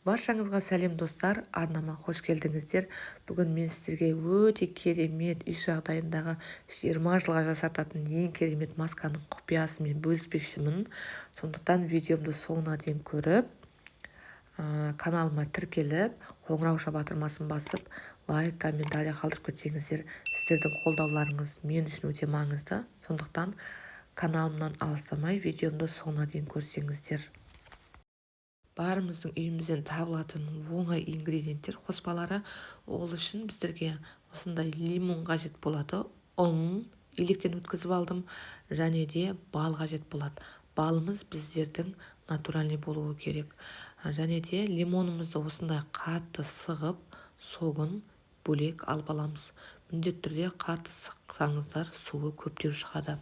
Баршаңызға сәлем, достар! Арнама қош келдіңіздер! Бүгін мен сіздерге өте керемет, үй жағдайындағы 20 жылға жасартатын ең керемет масканың құпиясымен бөліспекшімін. Сондықтан видеомды соңына дейін көріп, каналыма тіркеліп, қоңырауша батырмасын басып, лайк, комментарий қалдырып кетсеңіздер, сіздердің қолдауларыңыз мен үшін өте маңызды. Сондықтан каналымнан алыстамай, видеомды соңына дейін көрсеңіздер. Барымыздың үйімізден табылатын оңай ингредиенттер, қоспалары. Ол үшін біздерге осындай лимон қажет болады, ұн, електен өткізіп алдым, және де бал қажет болады. Балымыз біздердің натуральный болуы керек. Және де лимонымызды осындай қатты сығып, согын бөлек алып аламыз. Міндетті түрде қатты сықсаңыздар, суы көптеу шығады.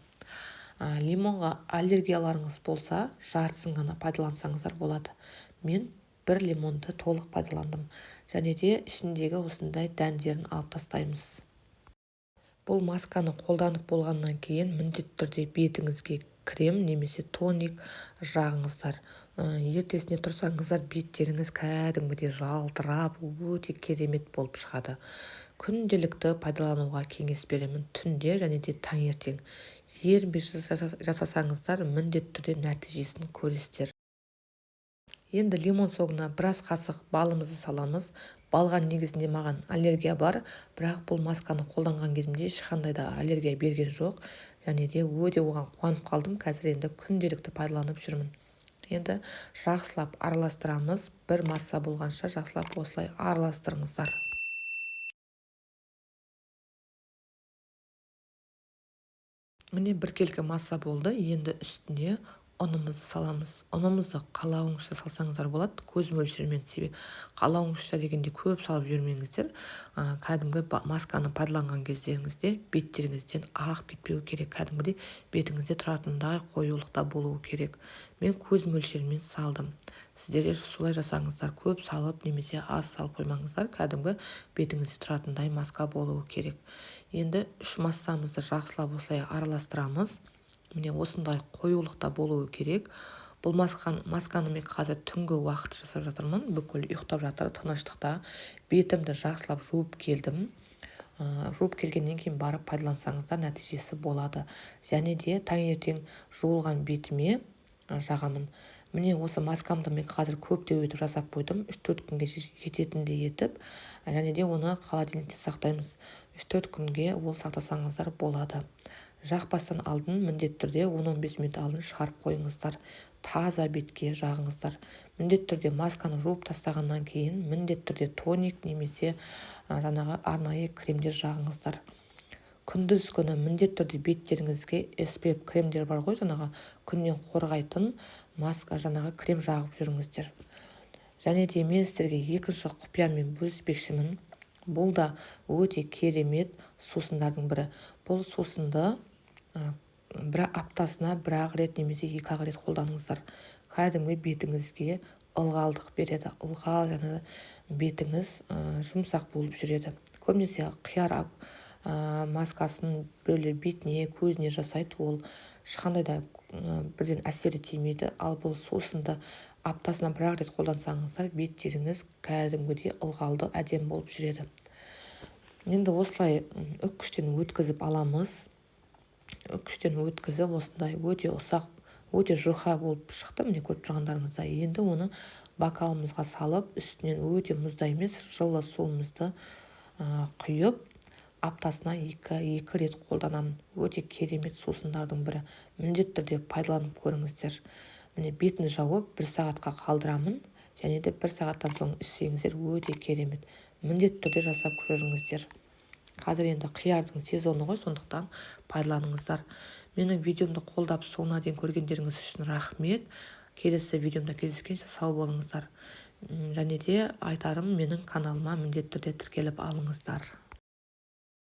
Лимонға аллергияларыңыз болса, жартысын ғана пайдалансаңыздар болады. Мен бір лимонды толық пайдаландым. Және де ішіндегі осындай дәндерін алып тастаймыз. Бұл масканы қолданып болғаннан кейін міндетті түрде бетіңізге крем немесе тоник жағыңыздар. Ертесіне тұрсаңыздар, беттеріңіз кәдімгідей жалтырап, өте керемет болып шығады. Күнделікті пайдалануға кеңес беремін, түнде және де таңертең. Ерінбей жасасаңыздар, міндетті түрде нәтижесін көресіздер. Енді лимон согына біраз қасық балымызды саламыз. Балға негізінде маған аллергия бар, бірақ бұл масканы қолданған кезімде ешқандай да аллергия берген жоқ. Және де өте оған қуанып қалдым. Қазір енді күнделікті пайдаланып жүрмін. Енді жақсылап араластырамыз. Бір масса болғанша жақсылап осылай араластырыңыздар. Міне, біркелкі масса болды. Енді үстіне ұнымызды саламыз. Ұнымызды қалауыңызша салсаңыздар болады, көз мөлшерімен. Себебі қалауыңызша дегенде көп салып жібермеңіздер. Кәдімгі масканы пайдаланған кездеріңізде беттеріңізден ағып кетпеуі керек. Кәдімгідей бетіңізде тұратындай қоюлықта болуы керек. Мен көз мөлшерімен салдым. Сіздер де солай жасаңыздар, көп салып немесе аз салып қоймаңыздар, кәдімгі бетіңізде тұратындай маска болуы керек. Енді үш массамызды жақсылап осылай араластырамыз. Міне, осындай қоюлықта болуы керек. Бұл масканы мен қазір түнгі уақыт жасап жатырмын. Бүкіл ұйықтап жатыр, тыныштықта. Бетімді жақсылап жуып келдім. Жуып келгеннен кейін барып пайдалансаңыздар, нәтижесі болады. Және де таңертең жуылған бетіме жағамын. Міне, осы маскамды мен қазір көптеу етіп жасап қойдым. 3-4 күнге жететіндей етіп. Және де оны холодильникте сақтаймыз. 3-4 күнге ол сақтасаңыздар болады. Жақпастан алдын міндетті түрде 10-15 минут алдын шығарып қойыңыздар. Таза бетке жағыңыздар. Міндетті түрде масканы жуып тастағаннан кейін міндетті түрде тоник немесе жаңағы арнайы кремдер жағыңыздар. Күндіз күні міндетті түрде беттеріңізге SPF кремдер бар ғой, жаңағы күннен қорғайтын маска, жаңағы крем жағып жүріңіздер. Және де мен сіздерге екінші құпиямен бөліспекшімін. Бұл да өте керемет сусындардың бірі. Бұл сусынды бір аптасына бір-ақ рет немесе екі-ақ рет қолданыңыздар. Кәдімгі бетіңізге ылғалдық береді. Ылғал және бетіңіз жұмсақ болып жүреді. Көбінесе қияр маскасын біреулер бетіне, көзіне жасайды. Ол ешқандай да бірден әсері тимейді. Ал бұл сусынды аптасына бір-ақ рет қолдансаңыздар, беттеріңіз кәдімгідей ылғалды, әдемі болып жүреді. Енді осылай үккіштен өткізіп аламыз. Үккіштен өткізіп, осындай өте ұсақ, өте жұқа болып шықты, міне, көріп тұрғандарыңыздай. Енді оны бокалымызға салып, үстінен өте мұздай емес, жылы суымызды құйып, аптасына екі рет қолданамын. Өте керемет сусындардың бірі. Міндетті түрде пайдаланып көріңіздер. Міне, бетін жауып, бір сағатқа қалдырамын. Және де бір сағаттан соң ішсеңіздер, өте керемет. Міндетті түрде жасап көріңіздер. Қазір енді қиярдың сезоны ғой, сондықтан пайдаланыңыздар. Менің видеомды қолдап, соңына дейін көргендеріңіз үшін рахмет. Келесі видеомда кездескенше сау болыңыздар. Және де айтарым, менің каналыма міндетті түрде тіркеліп алыңыздар.